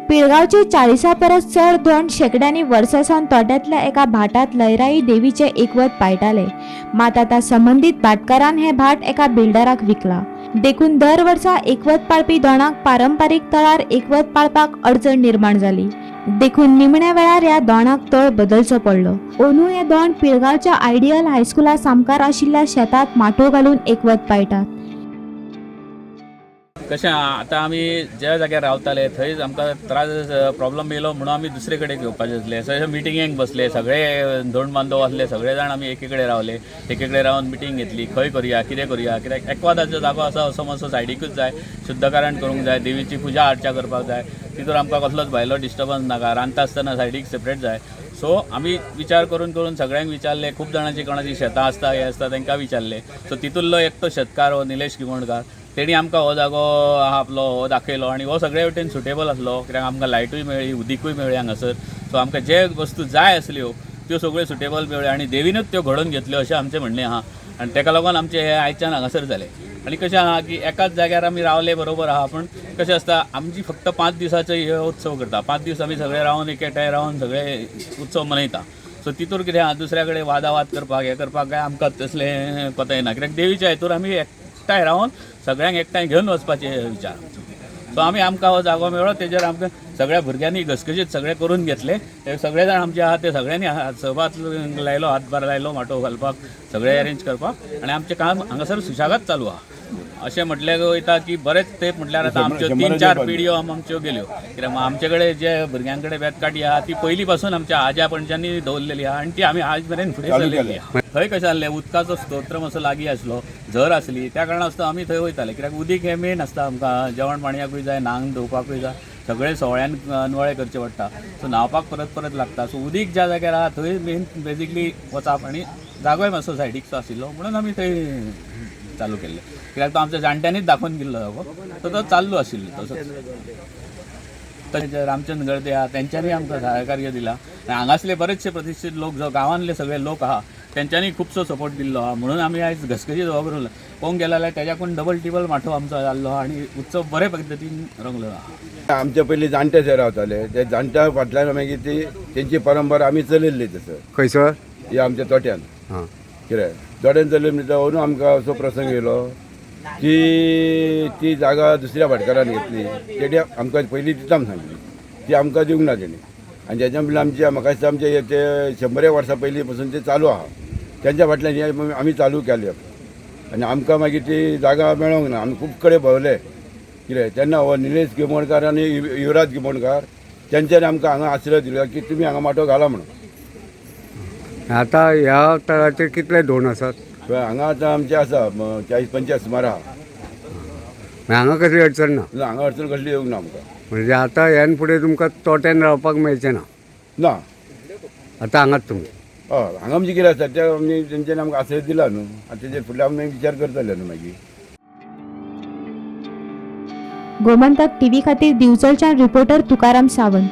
पिळगांवचे 40 परस चड धोंड शेंकड्यांनी वर्सां सावन तोट्यांतल्या एका भाटांत लयराई देवीचें एकवत पाळटाले. मात आतां संबंदीत भाटकारान हें भाट एका बिल्डराक विकलां. देखून दर वर्सा एकवत पाळपी दोणांक पारंपारीक तळार एकवत पाळपाक अडचण निर्माण जाली. देखून निमण्या वेळार ह्या दोणाक तळ बदलचो पडलो. अंदू हे दोण पिळगांवच्या आयडियल हायस्कुला सामकार आशिल्ल्या शेतांत माटोव घालून एकवत पाळटात. कशें आहा, आतां आमी ज्या जाग्यार रावताले थंयच आमकां त्रास प्रॉब्लम येयलो म्हणून आमी दुसरे कडेन घेवपाचें आसलें. सो मिटिंगेक बसले सगळे धोंड बांदव आसले, सगळे जाण आमी एके कडेन रावले. एके कडेन रावन मिटींग घेतली, खंय करुया, कितें करुया, कित्याक एकवादाचो जागो आसा असो मातसो सायडीकूच जाय, शुद्धकरण करूंक जाय, देवीची पुजा आर्चा करपाक जाय, तितूर आमकां कसलोच भायलो डिस्टर्बन्स नाका, रांदता आसतना सायडीक सेपरेट जाय. सो आमी विचार करून करून सगळ्यांक विचारले, खूब जाणांची कोणाची शेतां आसता हे आसता तांकां विचारले. सो तितूंतलो एकटो शेतकार हो निलेश गिमोणकार, तेणी आमकां हो जागो आहा आपलो हो दाखयलो आनी हो सगळे वटेन सुटेबल आसलो, कित्याक आमकां लायटूय मेळ्ळी, उदीकूय मेळ्ळी हांगासर. सो आमकां जे वस्तू जाय आसल्यो त्यो सगळ्यो सुटेबल मेळ्ळ्यो आनी देवीनूच त्यो घडोवन घेतल्यो अशें आमचें म्हणणें आहा. आनी तेका लागून आमचें हें आयच्यान हांगासर जालें. आनी कशें आहा की एकाच जाग्यार आमी रावले बरोबर आहा, पूण कशें आसता आमची फक्त 5 दिसाचो हे उत्सव करता. 5 दीस आमी सगळे रावन एकठांय रावन सगळे उत्सव मनयता. सो तितूर कितें आहा, दुसऱ्या कडेन वादावाद करपाक हें करपाक काय आमकां तसलें कोता येना, कित्याक देवीच्या हेतूर आमी एकठांय रावन सगळ्यांक एकठांय घेवन वचपाचे विचार. सो आमी आमकां हो जागो मेळ्ळो तेजेर आमकां सगळ्या भुरग्यांनी घसघशीत सगळें करून घेतलें. ते सगळे जाण आमचे आहा ते सगळ्यांनी सहभाग लायलो, हातभार लायलो माटोव घालपाक, सगळें अरेंज करपाक, आनी आमचें काम हांगासर सुशेगाद चालू आहा. अशें म्हटलें वयता की बरेच तेंप म्हटल्यार आतां आमच्यो 3-4 पिढयो आमच्यो गेल्यो, कित्याक आमचे कडेन जे भुरग्यां कडेन बेतकाठी आहा ती पयलीं पासून आमच्या आज्या पणज्यांनी दवरलेली आहा आनी ती आमी आज मेरेन फुडें चलयल्ली आहा. थंय कशें आसलें, उदकाचो स्तोत्र मातसो लागीं आसलो, झर आसली, त्या कारणास्तव आमी थंय वयताले, कित्याक उदीक हें मेन आसता आमकां, जेवण पाणयाकूय जाय, न्हांक धुवपाकूय जाय, सगळे सवळ्यान नवळे करचे पडटा. सो न्हांवपाक परत परत लागता. सो उदीक ज्या जाग्यार आहा थंय मेन बेजिकली वचप आनी जागोय मातसो सायडीकचो आशिल्लो म्हणून आमी थंय चालू केल्लें, कित्याक तो आमच्या जाणट्यांनीच दाखोवन दिल्लो जागो, सो तो चालू आशिल्लो तसोच. तशें रामचंद्र गर्दे आहा तेंच्यांनी आमकां सहकार्य दिलां आनी हांगासले बरेचशे प्रतिश्ठीत लोक जो गांवांतले सगळे लोक आहा तेंच्यांनी खुबसो सपोर्ट दिल्लो आहा, म्हणून आमी आयज घसघशीत हो करून पळोवंक गेले जाल्यार तेज्याकून डबल टिबल माटोव आमचो जाल्लो आहा आनी उत्सव बरे पद्दतीन रंगलो आहा. आमचे पयलीं जाणटे थंय रावताले, ते जाणट्या फाटल्यान मागीर ती तेंची परंपरा आमी चलयल्ली तसो. खंयसर? हे आमच्या तोट्यान. कितें तोट्यान चलयली म्हणटा अंदू आमकां असो प्रसंग येयलो की ती जागा दुसऱ्या भाटकारान घेतली, तेणी आमकां पयलीं दिता म्हूण सांगली, ती आमकां दिवंक ना तेणी. आनी तेच्या म्हणल्यार आमचे म्हाका दिसता आमचे ते 100 वर्सां पयलीं पसून ते चालू आहा, तेंच्या फाटल्यान हे आमी चालू केले आनी आमकां मागीर ती जागा मेळोंक ना. आमी खूब कडेन भोंवले कितें, तेन्ना हो निलेश गिमोणकार आनी युवराज गिमोणकार तेंच्यांनी आमकां हांगा आश्रय दिलो की तुमी हांगा माटोव घाला म्हणून. आतां ह्या तळाचेर कितले धोंड आसात? हांगा आतां आमचे आसा 40-45 सुमार आहा. हांगा कसली अडचण ना? ना, हांगा अडचण कसली येवंक ना आमकां. म्हणजे आतां ह्यान फुडें तुमकां तोट्यान रावपाक मेळचें ना? ना. आतां हांगाच तुमी? हय, हांगा आमचें कितें आसा ते आमी तेंच्यांनी आमकां आश्रय दिला न्हू, आनी तेजेर फुडले आमी विचार करतले न्हू मागीर. गोमंतक टीव्ही खातीर दिवचलच्यान रिपोर्टर तुकाराम सावंत.